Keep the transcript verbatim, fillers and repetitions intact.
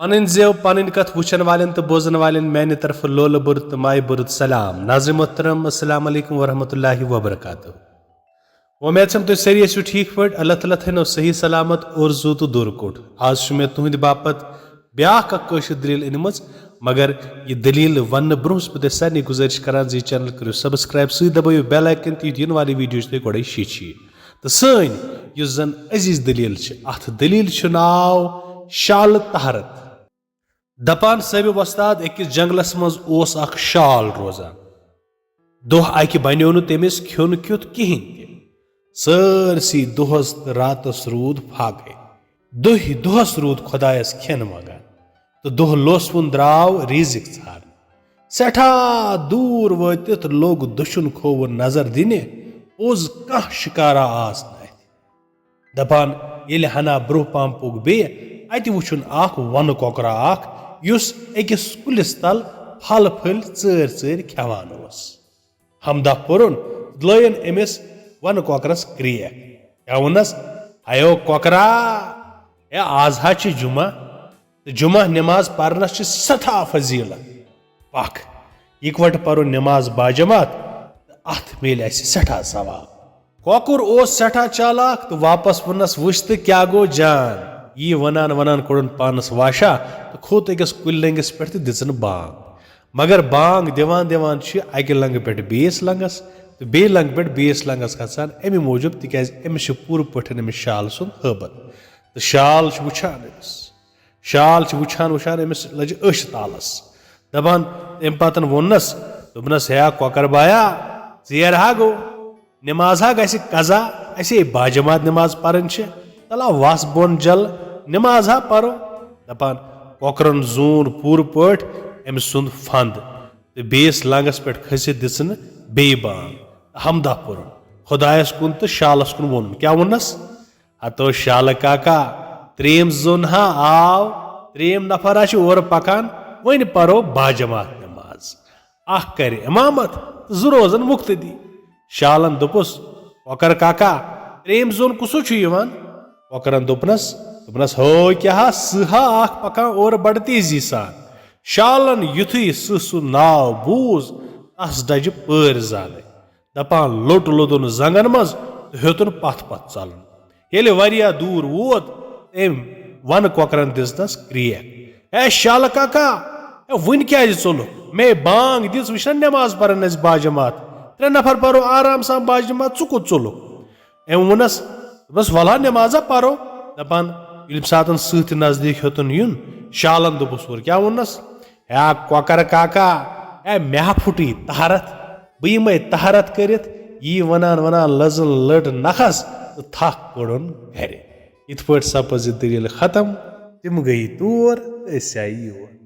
پنٕنۍ زٮ۪و، پنٕنۍ کتھ وٕچھن والٮ۪ن تہٕ بوزن والٮ۪ن میانہِ طرفہٕ لولہٕ بوٚرُت تہٕ مایہِ بوٚرُت سلام۔ ناظرین محترم، السلام علیکم ورحمۃ اللہ وبرکاتہ۔ وۄمید چھم تُہۍ سٲری ٲسِو ٹھیٖک پٲٹھۍ۔ اللہ تعالیٰ تھٲینو صحیح سلامت اور زُو تہٕ دوٗر کوٚٹ۔ آز چھُ مےٚ تُہنٛدِ باپتھ بیاکھ اکھ کٲشِر دٔلیٖل أنمٕژ، مگر یہِ دٔلیٖل وننہٕ برونٛہہ چھُس بہٕ تۄہہِ سارنٕے گُزٲرِش کران زِ یہِ channel کٔرِو subscribe، سۭتۍ دبٲیِو bell icon تہٕ یُتھ یِنہٕ والہِ video چھِ تۄہہِ گۄڈَے شیٚچھِ۔ تہٕ سٲنۍ یُس زن عزیز دٔلیٖل چھِ، اتھ دٔلیٖل چھُ ناو شالہٕ تہرت۔ دپان صٲحب وۄستاد، أکِس جنگلس منٛز اوس اکھ شال روزان۔ دۄہ اکہِ بنیو نہٕ تٔمِس کھیوٚن کیُتھ کِہینۍ تہِ۔ سٲرسٕے دۄہس تہٕ راتس روٗد فاقے۔ دۄہہِ دۄہس روٗد خۄدایس کھٮ۪ن منگان تہٕ دۄہ لوسوُن درٛاو ریٖزِق ژھارنہِ۔ سٮ۪ٹھاہ دوٗر وٲتِتھ لوٚگ دٔچھُن کھووُر نظر دِنہِ، پوٚز کانٛہہ شِکارا آس نہٕ اَتہِ۔ دپان ییٚلہِ ہنا برٛونٛہہ پہم پوٚک بیٚیہِ، اَتہِ وُچھُن اکھ وَنہٕ کۄکرا اکھ، یُس أکِس کُلِس تل پھل پھٔلۍ ژٲرۍ ژٲرۍ کھٮ۪وان اوس۔ ہمدہ پوٚرُن، لٲین أمِس وَنہٕ کۄکرس کرٛیک۔ کیٛاہ ووٚننس؟ ہیو کۄکرا، ہے، آز ہا چھِ جمعہ، تہٕ جمعہ نماز پرنس چھِ سٮ۪ٹھاہ فضیلت۔ پکھ، اِکوٹہٕ پرو نماز باجماعت، تہٕ اتھ میلہِ اسہِ سٮ۪ٹھاہ ثواب۔ کۄکُر اوس سٮ۪ٹھاہ چالاک تہٕ واپس ووٚننس، وٕچھ تہٕ کیٛاہ گوٚو جان؟ یی ونان ونان کوٚڑُن پانس واشا تہٕ کھوٚت أکِس کُلۍ لٔنٛگِس پٮ۪ٹھ تہٕ دِژٕن بانگ۔ مگر بانگ دِوان دِوان چھُ یہِ اکہِ لنگہٕ پٮ۪ٹھ بیٚیِس لنگس تہٕ بیٚیہِ لنگہٕ پٮ۪ٹھ بیٚیِس لنگس کھسان، امہِ موٗجوٗب تِکیازِ أمِس چھُ پوٗرٕ پٲٹھۍ أمِس شالہٕ سُنٛد ہٲبتھ۔ تہٕ شال چھُ وٕچھان أمِس۔ شال چھِ وٕچھان وٕچھان أمِس لٔجہِ أچھ تالس۔ دپان، تمہِ پتہٕ ووٚننس، دوٚپنس، ہے کۄکر بایا، ژیر ہا گوٚو، نماز ہا گژھِ قضا، اسے باجماعت نماز پرٕنۍ چھِ، تلا وس بۄن جل، نماز ہا پرو۔ دپان، کۄکرن زوٗن پوٗرٕ پٲٹھۍ أمۍ سُنٛد فند تہٕ بیٚیِس لنگس پٮ۪ٹھ کھٔسِتھ دِژٕن بیٚیہِ بانگ۔ ہمدہ پوٚرُن خۄدایس کُن تہٕ شالس کُن ووٚنُن، کیٛاہ ووٚننس؟ ہتو شالہٕ کاکا، ترٛیٚیِم زوٚن ہا آو، ترٛیٚیِم نفر ہا چھُ اورٕ پکان، وۄنۍ پرو باجماعت نماز۔ اکھ کرِ امامت تہٕ زٕ روزن مقتدی۔ شالن دوٚپُس، کۄکر کاکا، ترٛیٚیِم زوٚن کُسُے چھُ یِوان؟ کۄکرن دوٚپنس، دوٚپنس، ہو کیٛاہ ہا، سٕہہ ہا اکھ پکان اورٕ بڑٕ تیزی سان۔ شالن یُتھُے سٕہہ سُنٛد ناو بوٗز، تس ڈجہِ پٲرۍ زالٕنۍ۔ دپان لوٚٹ لوٚدُن زنگن منٛز تہٕ ہیوٚتُن پتھ پتھ ژلُن۔ ییٚلہِ واریاہ دوٗر ووت، تٔمۍ ونہٕ کۄکرن دِژنس کرٛیک، اے شالہٕ کاکا، اے وُنہِ کیازِ ژوٚلُکھ؟ مے بانگ دِژ، وٕچھ نا نماز پرن أسۍ باجماعت، ترٛےٚ نفر پرو آرام سان باجماعت، ژٕ کوٚت ژوٚلُکھ؟ أمۍ ووٚنس، دوٚپنس، ولہٕ ہا نمازا پرو۔ دپان ییٚلہِ ساتن سۭتۍ نزدیٖک ہیوٚتُن یُن، شالن دوٚپُس، ہورٕ کیٛاہ ووٚننس؟ ہے کۄکر کاکا، ہے مےٚ ہا پھُٹٕے تہرتھ، بہٕ یِمے تہرتھ کٔرِتھ، یی ونان ونان لٔژٕن لٔٹ نکھس تہٕ تھکھ کوٚڑُن گرِ۔ یِتھ پٲٹھۍ سپٕز یہِ دٔلیٖل ختم، تِم گٔیہِ تور تہٕ أسۍ آیہِ یور۔